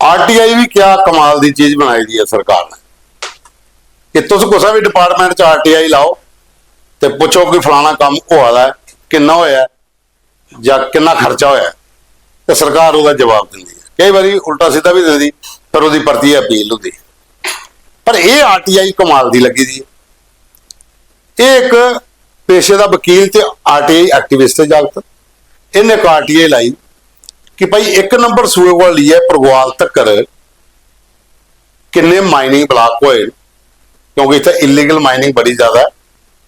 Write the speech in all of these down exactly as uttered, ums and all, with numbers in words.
RTI भी क्या कमाल दी चीज बनाई दी ऐ सरकार ने कि तुस कुसै बी डिपार्टमेंट च आरटीआई लाओ ते पुच्छो कि फलाना कम्म होआ दा ऐ, किन्ना होया ऐ, जां किन्ना खर्चा होया ऐ, ते सरकार ओह्दा जवाब दिंदी ऐ। केई बारी उल्टा सिद्धा बी दिंदी, पर ओह्दी परतियै अपील होंदी। पर एह् आरटीआई कमाल दी लग्गी दी ऐ। एह् इक पेशे दा वकील ते आरटीआई एक्टिविस्ट ऐ जागत। इन्नै इक आरटीआई लाई कि भाई, इक नंबर सूए कोला लेइयै परगवाल तक्कर किन्ने माइनिंग ब्लॉक होए न, क्योंकि इत्थै इलीगल माइनिंग बड़ी ज्यादा ऐ।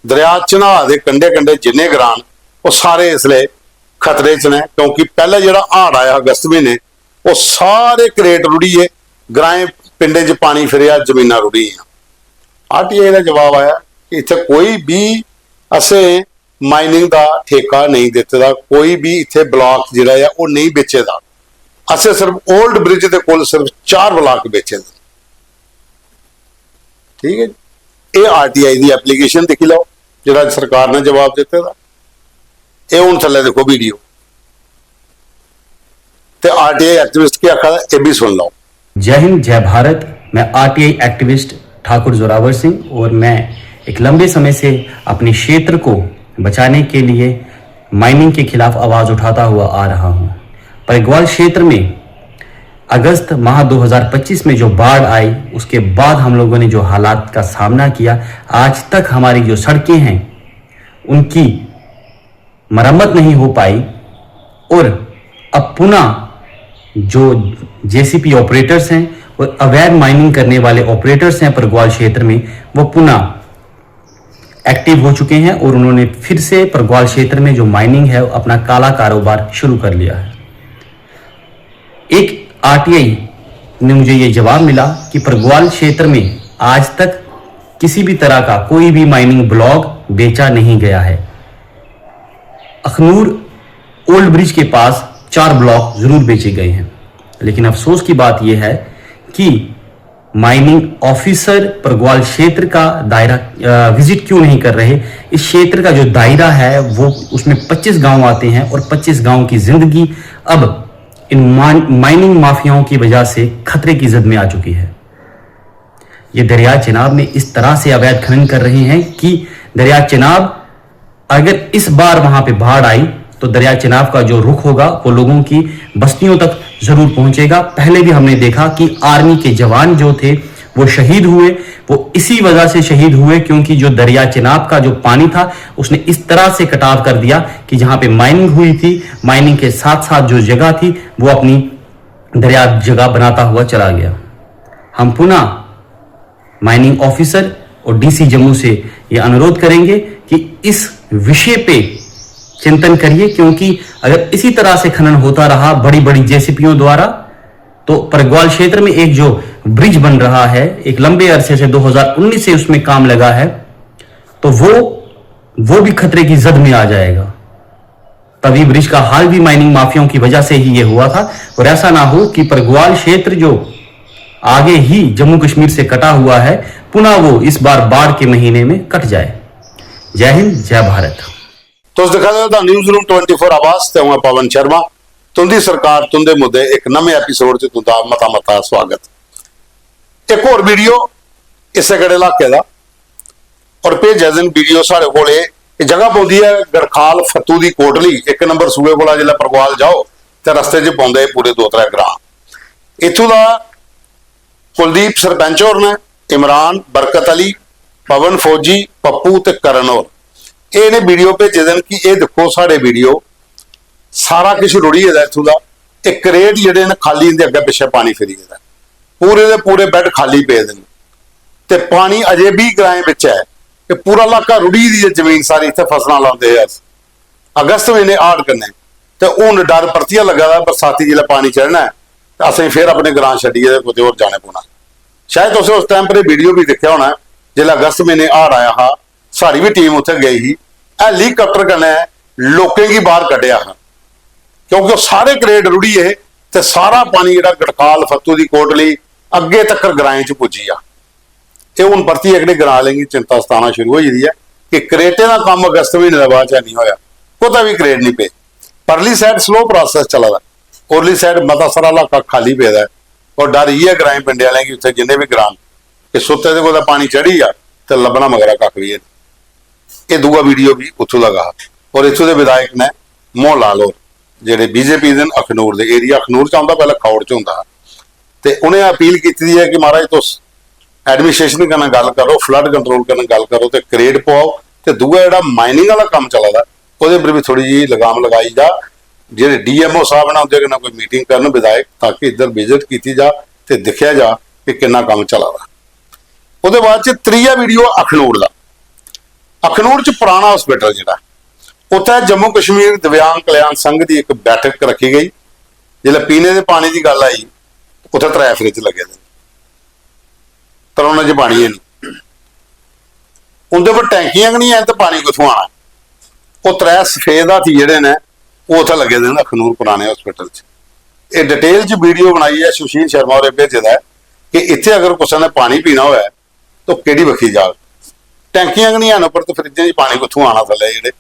दरेआ चन्हां दे कंढे कंढे जिन्ने ग्रां न, ओह् सारे इसलै खतरे च न, क्योंकि पैह्लें जेह्ड़ा हाड़ आया अगस्त म्हीने, ओह् सारे क्रेट रुढ़ी गे, ग्राएं पिंडें च पानी फिरेआ, जमीनां रुढ़ी गेइयां। आरटीआई दा जवाब आया कि इत्थै कोई बी असें माइनिंग दा ठेका नेईं दित्ते दा, कोई बी इत्थै ब्लॉक जेह्ड़ा ऐ ओह् नेईं बेचे दा। असें सिर्फ ओल्ड ब्रिज दे कोल सिर्फ चार ब्लॉक बेचे दे। ठीक है जी, एह् आरटीआई दी एप्लीकेशन दिक्खी लैओ, जेह्ड़ा सरकार ने जवाब दित्ते दा। एह् हून थल्लै दिक्खो वीडियो, ते आरटीआई एक्टिविस्ट केह् आखा दा, एह् बी सुन लैओ। जय हिंद, जय भारत। मैं आरटीआई एक्टिविस्ट ठाकुर जोरावर सिंह और मैं एक लंबे समय से अपने क्षेत्र को बचाने के लिए माइनिंग के खिलाफ आवाज़ उठाता हुआ आ रहा हूँ। परगवाल क्षेत्र में अगस्त माह दो हज़ार पच्चीस में जो बाढ़ आई, उसके बाद हम लोगों ने जो हालात का सामना किया, आज तक हमारी जो सड़कें हैं उनकी मरम्मत नहीं हो पाई और अब पुनः जो जेसीपी ऑपरेटर्स हैं और अवैध माइनिंग करने वाले ऑपरेटर्स हैं परगवाल क्षेत्र में, वो पुनः एक्टिव हो चुके हैं और उन्होंने फिर से परगवाल क्षेत्र में जो माइनिंग है अपना काला कारोबार शुरू कर लिया है। एक आरटीआई ने मुझे ये जवाब मिला कि परगवाल क्षेत्र में आज तक किसी भी तरह का कोई भी माइनिंग ब्लॉक बेचा नहीं गया है। अखनूर ओल्ड ब्रिज के पास चार ब्लॉक जरूर बेचे गए हैं, लेकिन अफसोस की बात यह है कि माइनिंग ऑफिसर परगवाल क्षेत्र का दायरा विजिट क्यों नहीं कर रहे। इस क्षेत्र का जो दायरा है वो, उसमें पच्चीस गांव आते हैं और पच्चीस गांव की जिंदगी अब इन माइनिंग माफियाओं की वजह से खतरे की जद में आ चुकी है। ये दरिया चेनाब में इस तरह से अवैध खनन कर रहे हैं कि दरिया चेनाब, अगर इस बार वहां पे बाढ़ आई तो दरिया चेनाब का जो रुख होगा वो लोगों की बस्तियों तक जरूर पहुंचेगा। पहले भी हमने देखा कि आर्मी के जवान जो थे वो शहीद हुए, वो इसी वजह से शहीद हुए क्योंकि जो दरिया चेनाब का जो पानी था उसने इस तरह से कटाव कर दिया कि जहां पे माइनिंग हुई थी, माइनिंग के साथ साथ जो जगह थी वो अपनी दरिया जगह बनाता हुआ चला गया। हम पुनः माइनिंग ऑफिसर और डीसी जम्मू से ये अनुरोध करेंगे कि इस विषय पे चिंतन करिए, क्योंकि अगर इसी तरह से खनन होता रहा बड़ी बड़ी जेसीपीओं द्वारा, तो परगवाल क्षेत्र में एक जो ब्रिज बन रहा है, एक लंबे अरसे से दो हज़ार उन्नीस से उसमें काम लगा है, तो वो वो भी खतरे की जद में आ जाएगा। तवी ब्रिज का हाल भी माइनिंग माफियाओं की वजह से ही ये हुआ था। और ऐसा ना हो कि परगवाल क्षेत्र जो आगे ही जम्मू कश्मीर से कटा हुआ है, पुनः वो इस बार बाढ़ के महीने में कट जाए। जय हिंद, जय भारत। तुस दिक्खा दे ओ the news room twenty four आवाज ते अ'ऊं आं पवन शर्मा। तुंदी सरकार, तुंदे मुद्दे, इक नमें एपिसोड च तुंदा मता मता स्वागत। इक होर वीडियो इस्सै केह्ड़े इलाके दा, और भेजे दे न वीडियो साढ़े कोल। एह् जगह पौंदी ऐ गड़खाल फत्तू दी कोटली, इक नंबर सूए कोला जिसलै परगवाल जाओ ते रस्ते च पौंदे एह् पूरे दो त्रै ग्रां। इत्थूं दा कुलदीप सरपंच होर न, इमरान, बरकत अली, पवन फौजी, पप्पू ते करण होर। एह् इ'नें वीडियो भेजे दे न कि एह् दिक्खो साढ़े वीडियो, सारा किश रुढ़ी गेदा इत्थूं दा। एह् क्रेट जेह्ड़े न खाली इं'दे अग्गें पिच्छें पानी फिरी गेदा ऐ, पूरे दे पूरे बैड खाली पेदे न ते पानी अजें बी ग्राएं बिच ऐ। एह् पूरा इलाका रुढ़ी दी ऐ जमीन सारी, इत्थै फसलां लांदे हे अस अगस्त म्हीने हाड़ कन्नै। ते हून डर परतियै लग्गा दा, बरसाती जिसलै पानी चढ़ना ऐ ते असें फिर अपने ग्रां छड्डियै ते कुतै होर जाने पौना। शायद तुसें उस टाइम पर एह् वीडियो बी दिक्खेआ होना ऐ, जिसलै अगस्त म्हीने हाड़ आया हा, साढ़ी बी टीम उत्थै गेई ही, हेलीकाप्टर कन्नै लोकें गी बाहर कड्ढेआ हा, क्योंकि ओह् सारे क्रेट रुढ़ी गे हे ते सारा पानी जेह्ड़ा गड़खाल फत्तू दी कोटली अग्गें तक्कर ग्राएं च पुज्जी गेआ। एह् हून परतियै एह्कड़े ग्रां आह्लें गी चिंता सताना शुरू होई गेदी ऐ कि क्रेटें दा कम्म अगस्त म्हीने दे बाद च हैन्नी होएआ, कुतै बी क्रेट निं पे। परली साइड स्लो प्रोसेस चला दा, उरली साइड मता सारा इलाका खाली पेदा ऐ। और डर इ'यै ग्राएं पिंडें आह्लें गी, उत्थै जिन्ने बी ग्रां न, कि सुत्ते दे कुतै पानी चढ़ी जा ते लब्भना मगरा कक्ख बी है नहीं। एह् दूआ वीडियो बी उत्थूं दा गै हा। और इत्थूं दे विधायक ने मोहन लाल होर, जेह्ड़े बीजेपी दे न, अखनूर दे, एरिया अखनूर च औंदा, पैह्लें खौड़ च होंदा हा, ते उ'नें अपील कीती दी ऐ कि महाराज, तुस एडमिनिस्ट्रेशन कन्नै गल्ल करो, फ्लड कंट्रोल कन्नै गल्ल करो ते क्रेट पवाओ, ते दूआ जेह्ड़ा माइनिंग आह्ला कम्म चला दा, ओह्दे पर बी थोह्ड़ी जेही लगाम लगाई जा। जेह्ड़े डीएमओ साहब न, उं'दे कन्नै कोई मीटिंग करन विधायक, ताकि इद्धर विजिट कीती जा ते दिक्खेआ जा कि किन्ना कम्म चला दा। ओह्दे बाद च त्रीया वीडियो अखनूर दा। अखनूर च पुराना हॉस्पिटल जेह्ड़ा, उत्थै जम्मू कश्मीर दिव्यांग कल्याण संघ दी इक बैठक रक्खी गई। जिसलै पीने दे पानी दी गल्ल आई, उत्थै त्रै फ्रिज लग्गे दे न, पर उ'नें च पानी है नहीं। उं'दे पर टैंकियां गै नहीं हैन ते पानी कुत्थुआं आना? ओह् त्रै सफेद हाथी जेह्ड़े न, ओह् उत्थै लग्गे दे न अखनूर पुराने हॉस्पिटल च। एह् डिटेल च वीडियो बनाई ऐ सुशील शर्मा होरें भेजे दा ऐ कि इत्थै अगर कुसै ने पानी पीना होऐ तो केह्ड़ी बक्खी जाग? टैंकियां गै निं हैन उप्पर, ते फ्रिज्जें च पानी कुत्थुं आना थल्लै? जेह्ड़े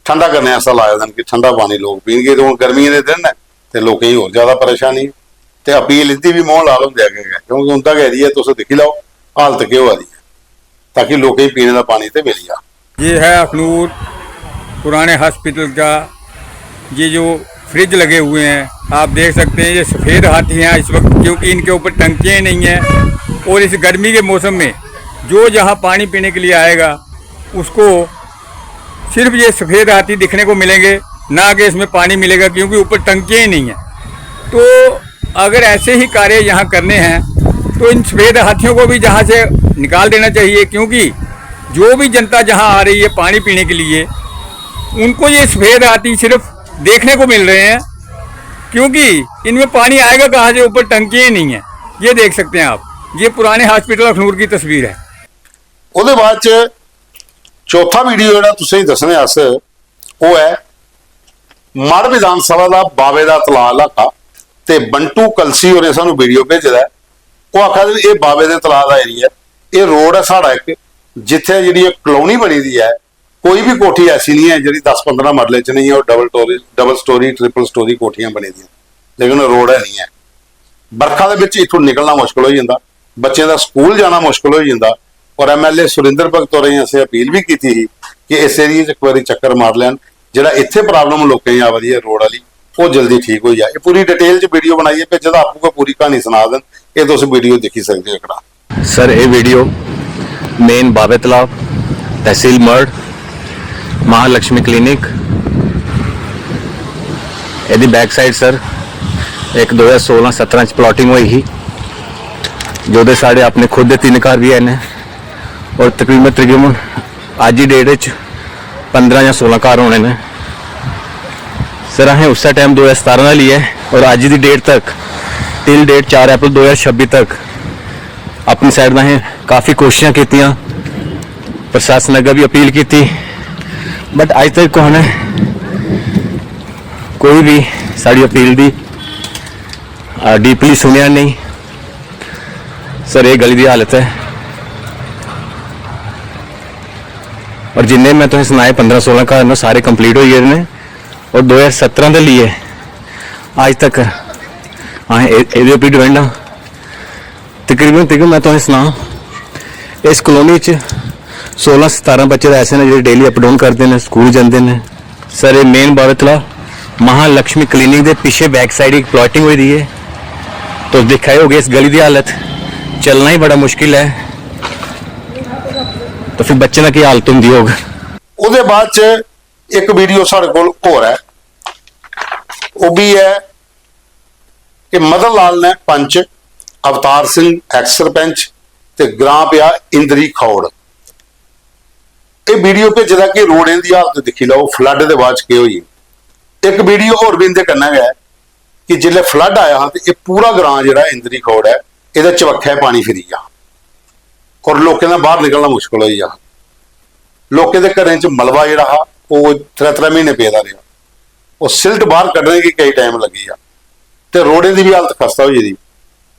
ठंडा करने आस्तै लाए दे न कि ठंडा पानी लोक पीनगे, ते हून गर्मियें दे दिन न ते लोकें गी होर ज्यादा परेशानी ऐ। ते अपील इंदी बी मोहन लाल हुंदे अग्गें गै, क्योंकि उंदा गै एरिया, तुस दिक्खी लैओ हालत केह् होआ दी ऐ, ताकि लोकें गी पीने दा पानी ते मिली जा। ये है अखनूर पुराने हॉस्पिटल का, ये जो फ्रिज लगे हुए हैं, आप देख सकते हैं, ये सफ़ेद हाथी हैं इस वक्त, क्योंकि इनके ऊपर टंकियाँ ही नहीं हैं। और इस गर्मी के मौसम में जो जहाँ पानी पीने के लिए आएगा, उसको सिर्फ ये सफ़ेद हाथी दिखने को मिलेंगे, ना कि इसमें पानी मिलेगा, क्योंकि ऊपर टंकियाँ ही नहीं है। तो अगर ऐसे ही कार्य यहाँ करने हैं, तो इन सफ़ेद हाथियों को भी जहाँ से निकाल देना चाहिए, क्योंकि जो भी जनता जहाँ आ रही है पानी पीने के लिए, उनको ये सफ़ेद हाथी सिर्फ देखने को मिल रहे हैं, क्योंकि इनमें पानी आएगा कहाँ से, ऊपर टंकियाँ ही नहीं है। ये देख सकते हैं आप, ये पुराने हॉस्पिटल अखनूर की तस्वीर है। ओह्दे बाद च चौथा वीडियो जेह्ड़ा तुसेंगी दस्सने अस, ओह् ऐ मढ़ विधान सभा दा बावे दा तलाऽ इलाका। ते बंटू कलसी होरें सानू वीडियो भेजे दा ऐ। ओह् आखा दे न, एह् बावे दे तलाऽ दा एरिया ऐ, एह् रोड ऐ साढ़ा इक, जित्थै जेह्ड़ी एह् कलोनी बनी दी ऐ, कोई बी कोठी ऐसी निं ऐ जेह्ड़ी दस पंदरां मरले च नेईं ऐ, ओह् double storey, double storey, triple storey कोठियां बनी दियां, लेकिन रोड है निं ऐ। बरखा दे बिच इत्थों निकलना मुश्कल होई जंदा, बच्चें दा स्कूल जाना मुश्कल होई जंदा। और एमएलए सुरिंदर भगत होरें गी असें अपील बी कीती ही कि इस एरिया च इक बारी चक्कर मार लैन, जेह्ड़ा इत्थै प्रॉब्लम लोकें गी आवा दी ऐ रोड आह्ली, ओह् जल्दी ठीक होई जा। एह् पूरी डिटेल च वीडियो बनाइयै भेजे दा, आपूं गै पूरी क्हानी सना दे न, एह् तुस वीडियो दिक्खी सकदे ओ इकड़ा। सर, एह् वीडियो मेन बावे तलाब, तहसील मढ़, महालक्ष्मी क्लिनिक, एह्दी बैक साइड सर, इक दो ज्हार सोलां सतरां च प्लाटिंग होई ही, जोह्दे साढ़े अपने खुद दे तिन्न घर बी हैन, और तकरीबन, तकरीबन अज्ज दी डेट च पंदरां जां सोलां घर होने न। सर, असें उस्सै टाइम दो ज्हार सतारां दा लेइयै और अज्ज दी डेट तक, टिल डेट चार अप्रैल दो ज्हार छब्बी तक, अपनी साइड दा असें काफी कोशिशां कीतियां, प्रशासन अग्गें बी अपील कीती, but अज्ज तक कुसै ने कोई बी साढ़ी अपील दी, अ, डीपली सुनेआ नेईं। सर, एह् गली दी हालत ऐ। और जिन्ने मैं तुसें सनाए, पंदरां सोलां घर न, सारे कंप्लीट होई गेदे न। और दो ज्हार सतरां दे लेइयै अज्ज तक असें ए-, एह्दे उप्पर डिपेंड आं। तकरीबन, तकरीबन मैं तुसें सनां, इस कॉलोनी च सोलां सतारां बच्चे ते ऐसे न जेह्ड़े डेली अप डाउन करदे न, स्कूल जंदे न। सर, एह् मेन बावे तलाऽ महालक्ष्मी क्लिनिक दे पिच्छे बैक साइड इक प्लाटिंग होई दी ऐ। तुस दिक्खा दे होगे इस गली दी हालत, चलना ही बड़ा मुश्किल ऐ, ते फिर बच्चें दा केह् हालत होंदी होग? ओह्दे बाद च इक वीडियो साढ़े कोल होर ऐ, ओह् बी ऐ कि मदन लाल ने पंच, अवतार सिंह एक्स सरपंच ते ग्रां पेआ इंद्री खौड़। एह् वीडियो भेजे दा कि रोडें दी हालत दिक्खी लैओ, फ्लड दे बाद च केह् होई। इक वीडियो होर बी इंदे कन्नै गै ऐ कि जिसलै फ्लड आया हा ते एह् पूरा ग्रां जेह्ड़ा इंद्री खौड़ ऐ, एह्दे चबक्खै पानी फिरी गेआ और लोकें दा बाहर निकलना मुश्कल होई गेआ। लोकें दे घरें च मलबा जेह्ड़ा हा, ओह् त्रै त्रै म्हीने पेदा रेहा। ओह् सिल्ट बाहर कड्ढने गी केई टाइम लग्गी गेआ ते रोडें दी बी हालत खस्ता होई गेदी।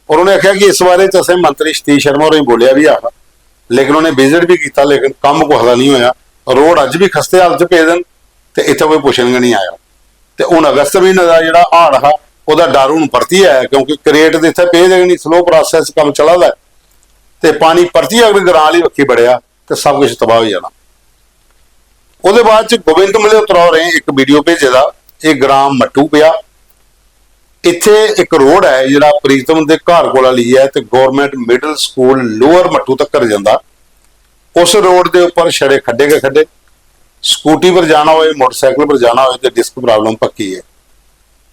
और उ'नें आखेआ कि इस बारे च असें मंत्री सतीश शर्मा होरें गी बोलेआ बी हा, लेकिन उ'नें विजिट बी कीता, लेकिन कम्म कुसै दा निं होएआ। रोड अज्ज बी खस्ते हालत च पेदे न ते इत्थै कोई पुच्छन गै निं आया। ते हून अगस्त म्हीने दा जेह्ड़ा हाड़ हा, ओह्दा डर हून परतियै ऐ, क्योंकि क्रेट ते इत्थै पेज गै निं, स्लो प्रोसेस कम्म चला दा ऐ। ते पानी परतियै अगर ग्रां आह्ली बक्खी बड़ेआ ते सब किश तबाह होई जाना। ओह्दे बाद च गोविंद मल्होत्रा होरें इक वीडियो भेजे दा, एह् ग्रां मट्टू पेआ, इत्थै इक रोड ऐ जेह्ड़ा प्रीतम दे घर कोला लेइयै ते government middle school lower Mattu तक्कर जंदा। उस रोड दे उप्पर छड़े खड्डे गै खड्डे। स्कूटी पर जाना होए, मोटरसाइकिल पर जाना होए ते डिस्क प्रॉब्लम पक्की ऐ।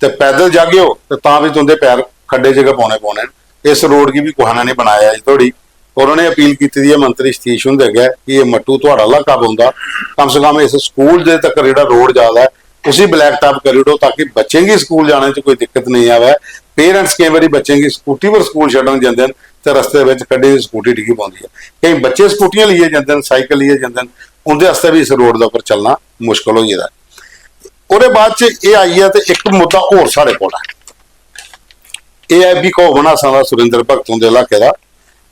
ते पैदल जागे ओ ते तां बी तुं'दे पैर खड्डे च गै पौने पौने न। इस रोड गी बी कुसै ने निं बनाया अज्ज धोड़ी। और उ'नें अपील कीती दी ऐ मंत्री सतीश हुंदे अग्गै कि एह् मट्टू थुआढ़ा इलाका पौंदा, कम से कम इस स्कूल दे तक्कर जेह्ड़ा रोड जा दा ऐ उसी ब्लैक टॉप करी ओड़ो, ताकि बच्चें गी स्कूल जाने च कोई दिक्कत नेईं आवै। पेरेंट्स केईं बारी बच्चें गी स्कूटी पर स्कूल छड्डन जंदे न ते रस्ते बिच खड्डी दी स्कूटी डिग्गी पौंदी ऐ। केईं बच्चे स्कूटियां लेइयै जंदे न, साइकिल लेइयै जंदे न, उं'दे आस्तै बी इस रोड दे उप्पर चलना मुश्कल होई गेदा ऐ। ओह्दे बाद च एह् आई गेआ ते इक मुद्दा होर साढ़े कोल ऐ। एह् ऐ बी घौ मन्हासां दा, सुरिंदर भगत हुंदे इलाके दा।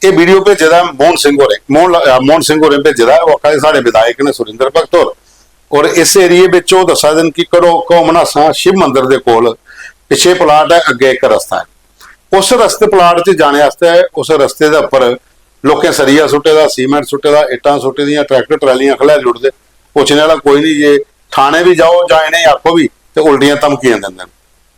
एह् वीडियो भेजे दा ऐ मोहन सिंह होरें, मोहन ला-, अ, मोहन सिंह होरें भेजे दा ऐ। ओह् आखा दे साढ़े विधायक न सुरिंदर भगत होर, और इस एरिया बिच ओह् दस्सा दे न कि घड़ो-, घौ मन्हासां शिव मंदर दे कोल पिच्छे प्लाट ऐ, अग्गें इक रस्ता ऐ। उस रस्ते प्लाट च जाने आस्तै उस रस्ते दे उप्पर लोकें सरिया सुट्टे दा, सीमेंट सुट्टे दा, इट्टां सुट्टी दियां, ट्रैक्टर ट्रालियां खल्लै जुड़दे, पुच्छने आह्ला कोई निं। जे थाने बी जाओ जां इ'नेंगी आखो बी ते उल्टियां धमकियां दिंदे न।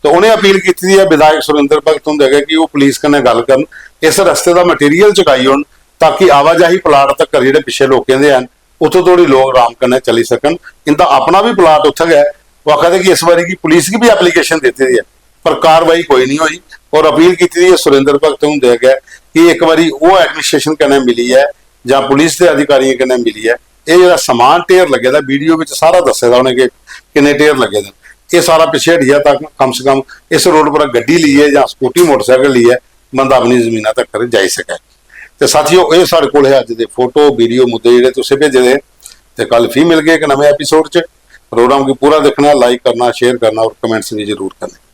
ते उ'नें अपील कीती दी ऐ विधायक सुरिंदर भगत हुंदे अग्गें कि ओह् पुलिस कन्नै गल्ल करन, इस रस्ते दा मटीरियल चुकाई ओड़न, ताकि आवाजाही प्लाट तक्कर जेह्ड़े पिच्छे लोकें दे हैन, उत्थों धोड़ी लोक अराम कन्नै चली सकन। इंदा अपना बी प्लाट उत्थै गै ऐ। ओह् आखा दे कि इस बारी की पुलिस गी बी एप्लीकेशन दित्ती दी ऐ, पर कार्रवाई कोई निं होई। और अपील कीती दी ऐ सुरेंद्र भगत हुंदे अग्गै कि इक बारी ओह् एडमिनिस्ट्रेशन कन्नै मिलियै जां पुलिस दे अधिकारियें कन्नै मिलियै एह् जेह्ड़ा समान ढेर लग्गे दा, वीडियो बिच सारा दस्से दा उ'नें कि किन्ने ढेर लग्गे दे न, एह् सारा पिच्छे हटियै तां कम से कम इस रोड पर गड्डी लेइयै जां स्कूटी मोटरसाइकिल लेइयै बंदा अपनी जमीना तक्कर जाई सकै। ते साथियो, एह् साढ़े कोल हे अज्ज दे फोटो, वीडियो, मुद्दे जेह्ड़े तुसें भेजे दे। ते कल फ्ही मिलगे इक नमें एपिसोड च। प्रोग्राम गी पूरा दिक्खना, लाइक करना, शेयर करना और कमेंट्स भी जरूर करने।